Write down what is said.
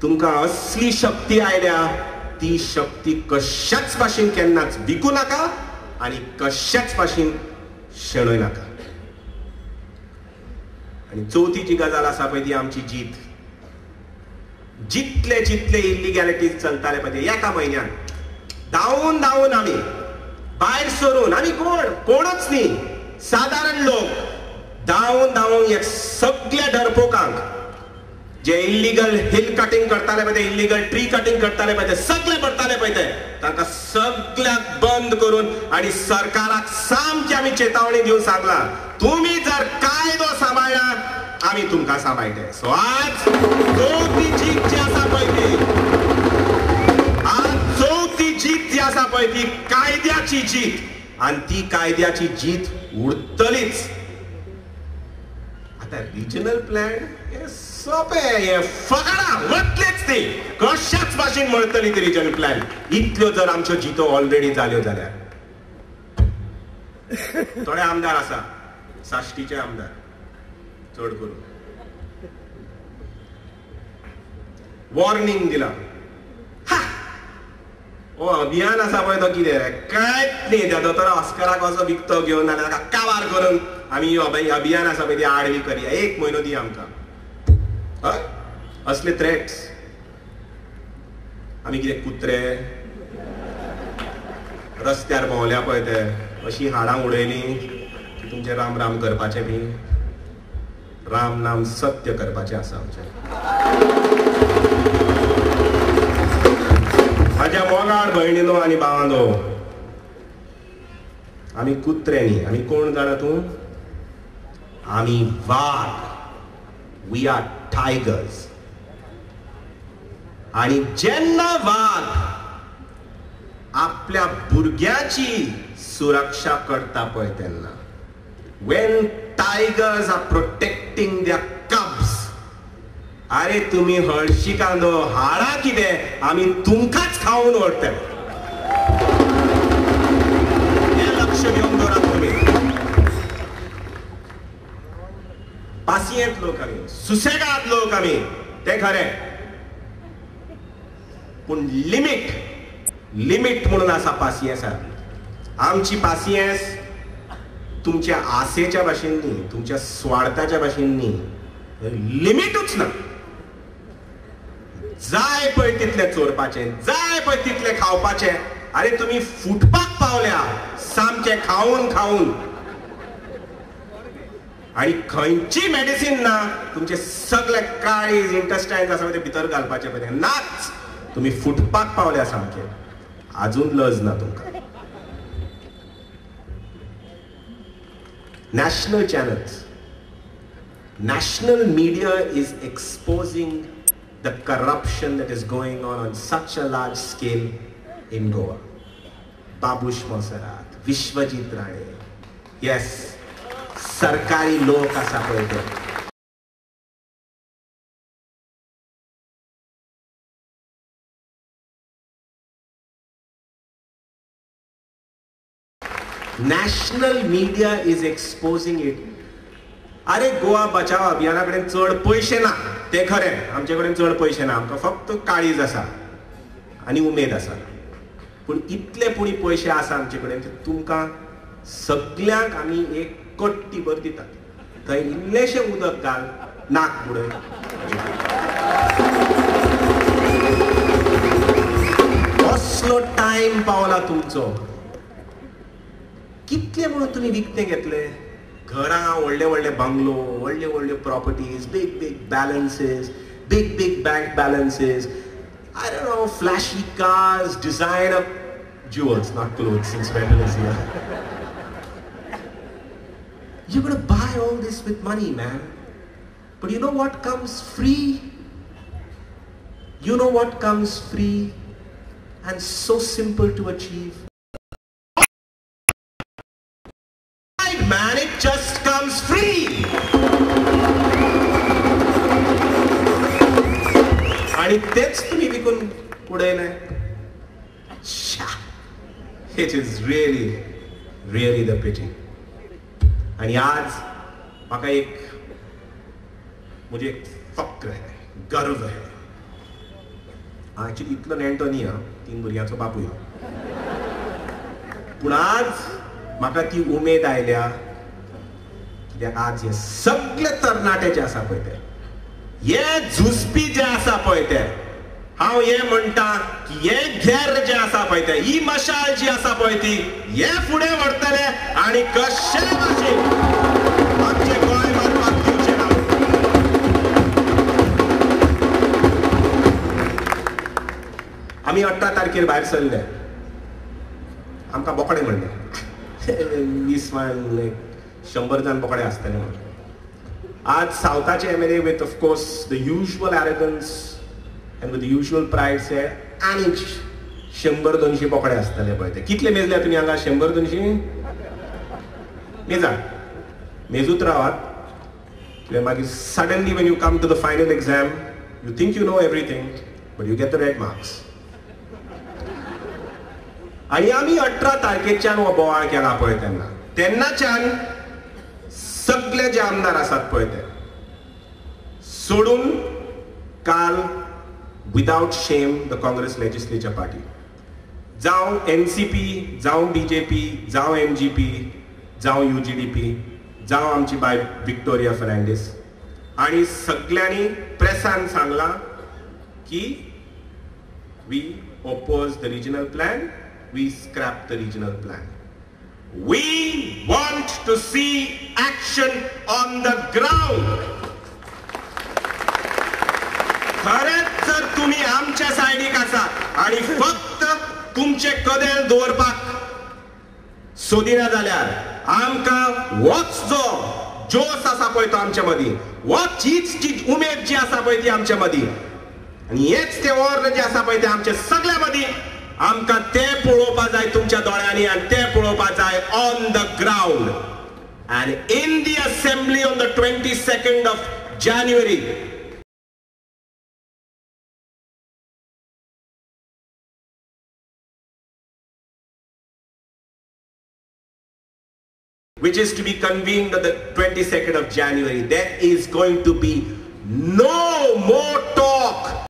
तुमकां असली शक्ती आयल्या, ती शक्ती कशाच भाशेन केन्नाच विकू नाका आनी कशाच भाशेन शेणय नाका. आनी चवथी जी गजाल आसा पळय ती आमची जीत. जितले जितले इल्लिगॅलिटीज चलताले पळय ते एका म्हयन्यान धांवून धांवून आमी भायर सरून, आमी कोण कोणूच न्ही, सादारण लोक धांवून धांवून एक सगळ्या डरपोकांक जे इल्लिगल हिल कटिंग करताले पळय ते, इल्लिगल ट्री कटिंग करताले पळय ते, सगळे करताले पळय ते, तांकां सगळ्याक बंद करून आनी सरकाराक सामकी आमी चेतावणी दिवन सांगला, तुमी जर कायदो सांबाळना आमी तुमकां सांबाळटे. सो आज चवथी जीत जी आसा पळय ती, आज चवथी जीत जी आसा पळय ती कायद्याची जीत, आनी ती कायद्याची जीत उरतलीच. आतां रिजनल प्लॅन हे सोंपें, हे फकाणां वतलेच ती, कशाच भाशेन मरतली ती रिजनल प्लॅन. इतल्यो जर आमच्यो जितो ऑलरेडी जाल्यो जाल्यार. थोडे आमदार आसा, साश्टीचे आमदार चड करून वॉर्निंग दिला, ओ अभियान आसा पळय तो कितें कांयच न्ही, त्या दोतोरा ऑस्कराक असो विकतो घेवन नाल्यार ताका काबार करून आमी अभियान आसा पळय ती आडवी करया, एक म्हयनो दी आमकां. हय, असले थ्रेट्स. आमी कितें कुत्रे रस्त्यार भोंवल्या पळय ते, अशी हाडां उडयलीं की तुमचें राम राम करपाचें बी, राम नाम सत्य करपाचें आसा आमचें. म्हाज्या मोगाळ भयणीनो आनी भावांनो, आमी कुत्रे न्ही, आमी कोण जाणा तूं? आमी वाग. We are tigers. आनी जेन्ना वाग आपल्या भुरग्याची सुरक्षा करता पळय तेन्ना, when tigers are protecting their cubs, अरे तुमी हळशी कांदो हाडा कितें, आमी तुमकांच खावन व्हरतले. हें लक्ष दिवन दवरात तुमी. पासियेंत लोक आमी, सुसेगाद लोक आमी, तें खरें, पूण लिमीट लिमीट म्हणून आसा पासियेंसाक. आमची पासियेंस तुमच्या आसेच्या भाशेन न्ही, तुमच्या स्वार्थाच्या भाशेन न्ही, लिमिटूच ना. जाय पळय तितलें चोरपाचें, जाय पळय तितलें खावपाचें. अरे तुमी फुटपाक पावल्या सामकें खावन खावन, आनी खंयची मेडिसीन ना, तुमचे सगळे काळीज इंटेस्टायन्स आसा ते भितर घालपाचे पळय नाच, तुमी फुटपाक पावल्या सामके, आजून लज ना तुमकां. National channels, national media is exposing the corruption that is going on such a large scale in Goa. Babush Monserrate, Vishwajit Rane, yes, सरकारी लोक आसा पळय ते. National media is exposing it. अरे गोवा बचाव अभियाना कडेन चड पयशे ना, ते खरें, आमचे कडेन चड पयशे ना, आमकां फक्त काळीज आसा आनी उमेद आसा, पूण इतले पुणी पयशे आसा आमचे कडेन ते तुमकां सगल्यांक आमी एक कट्टी भर दितात, थंय इल्लेशें उदक घाल, नाक बुडय. असलो टायम पावला तुमचो. कितले म्हणून तुमी विकते घेतले घरां, व्हडले व्हडले बंगलो, व्हडले व्हडले properties, big big balances, big big bank balances, I don't know, flashy cars, designer jewels, not clothes, since metal is here. You're going to buy all this with money, man. But you know what comes free? You know what comes free and so simple to achieve? Man, it just comes free. आणि तेच तुम्ही विकून उडयले. It is really, really the pity. आणि आज म्हाका एक, मुझे एक फक्र है, गर्व है हांव एक्चुली इतलो नेणटो न्ही, हांव 3 भुरग्यांचो बापूय हांव, पूण आज म्हाका ती उमेद आयल्या कित्याक आज हे सगळे तरणाटे जे आसा पळय ते, हे झुजपी जे आसा पळय ते, हांव हे म्हणटा की हे घेर जे आसा पळय ते, ही मशाल जी आसा पळय ती हे फुडें व्हरतले आनी कशेय भाशेन आमचें गोंय मारपाक दिवचें ना. आमी 18 तारखेर भायर सरले, आमकां बोकडे म्हणले, 20 100 जाण बोकडे आसतले म्हणून. आज सावथाचे MLA with of course the usual arrogance and with the usual pride said आनी 100-200 बोकडे आसतले पळय ते. कितले मेजले तुमी हांगा? 100-200 मेजा, मेजूत रावात. कित्याक मागीर suddenly when you come to the final exam you think you know everything but you get the red marks. आनी आमी 18 तारखेच्यान हो बोवाळ केला पळय तेन्ना, तेन्नाच्यान सगळे जे आमदार आसात पळय ते सोडून काल without shame the Congress legislature party, जावं एनसीपी, जावं बीजेपी, जावं एमजीपी, जावं यूजीडीपी, जावं आमची बाय विक्टोरिया फर्नांडीस, आनी सगळ्यांनी प्रेसान सांगलां की we oppose the regional plan, we scrap the regional plan. We want to see action on the ground. खरेंच जर तुम्ही आमच्या सायडीक आसा आणि फक्त तुमचे कदेल दवरपाक सोदिना जाल्यार आमकां होच जो जोश आसा पळय तो आमच्या मदीं, होच हीच जी उमेद जी आसा पळय ती आमच्या मदीं, आनी हेच ते ओर्र जे आसा पळय ते आमच्या सगळ्या मदीं, आमकां ते पळोवपा जाय तुमच्या दोळ्यांनी आनी ते पळोवपा जाय on the ground. And in the assembly on the 22nd of January which is to be convened on the 22nd of January, there is going to be no more talk.